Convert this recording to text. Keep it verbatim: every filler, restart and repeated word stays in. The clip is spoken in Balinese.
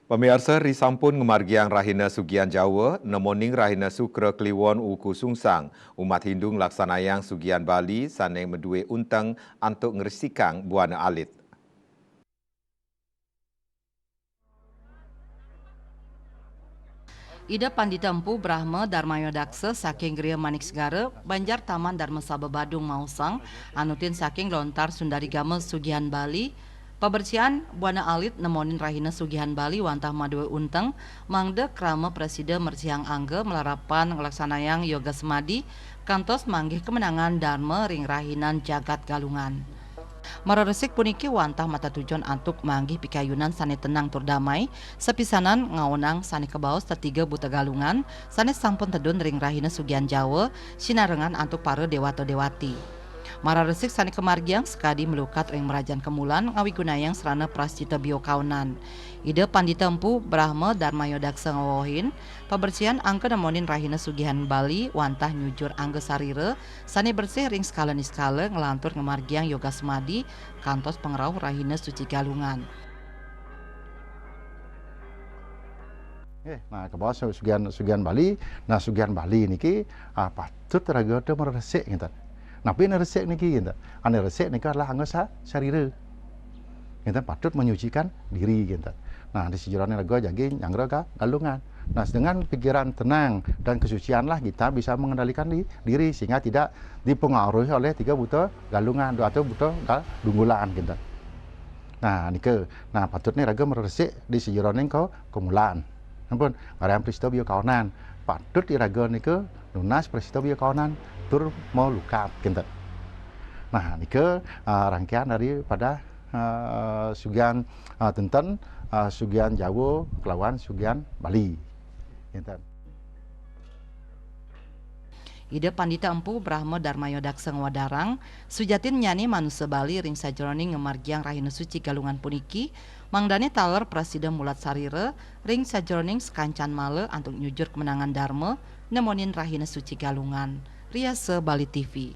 Pamiarsa, ri sampun ngamargiang Rahina Sugihan Jawa, nemoning Rahina Sukra Kliwon Wuku Sungsang, umat Hindu nglaksanayang Sugihan Bali sane madue unteng antuk ngresikang buana alit. Ida Pandita Empu Brahma Darmayo Daksa saking Griya Manik Segara, Banjar Taman Dharma Sabha Badung maosang, anutin saking lontar Sundari Gama Sugihan Bali, pabersihan buana alit nemonin Rahina Sugihan Bali wantah madue unteng, mangda krama prasida mersihang angga malarapan nglaksanayang yoga semadi, kantos manggih kemenangan dharma ring rahinan jagat Galungan. Mararesik puniki wantah matatujon antuk manggih pikayunan sane tenang tur damai, sapisanan ngaonang sane kabaos tetiga buta Galungan, sane sampun tedun ring Rahina Sugihan Jawa, sinarengan antuk para dewata dewati. Mararesik sane kamargiang sakadi malukat ring mrajan Kemulan ngawigunayang sarana prascita bio kaonan. Ida Pandita Empu Brahma Darmayo Daksa ngawohin, pabersihan angga nemonin Rahina Sugihan Bali wantah nyujur angga sarira, sane bersih ring skala niskala nglantur ngamargiang yoga semadi, kantos pangrauh Rahina Suci Galungan. Eh, nah, kabaos Sugihan, Sugihan Bali. Nah, Sugihan Bali niki, ah, patut raga te mararesik, ngenten. Napi ne resik niki, ngenten? Ane resik nika adalah angga sa-, sarira. Ngenten, patut menyucikan diri, ngenten. Nah, di sajeroning raga jagi nyanggra ka Galungan. Nah, dengan pikiran tenang dan kesucianlah kita bisa mengendalikan di-, diri sehingga tidak dipengaruhi oleh tiga buta Galungan atau buta Ga-, Dunggulan, ngenten. Nah, nika, nah, patutne raga mararesik di sajeroning ka-, Kemulan. Ampun, ngarayang prascita bio kaonan. Patut iraga nika nunas prascita bio kaonan tur malukat, ngenten. Nah, nika, ah, rangkaian daripada, ah, Sugihan, ah, Tenten, ah, Sugihan Jawa kelawan Sugihan Bali. Ngenten. Ida Pandita Empu Brahma Darmayo Daksa ngwadarang, sujatinnyane manusa Bali ring sajeroning ngamargiang Rahina Suci Galungan puniki, mangdane taler prasida mulat sarira ring sajeroning sakancan mala antuk nyujur kemenangan dharma, nemonin Rahina Suci Galungan. Riasa Bali T V.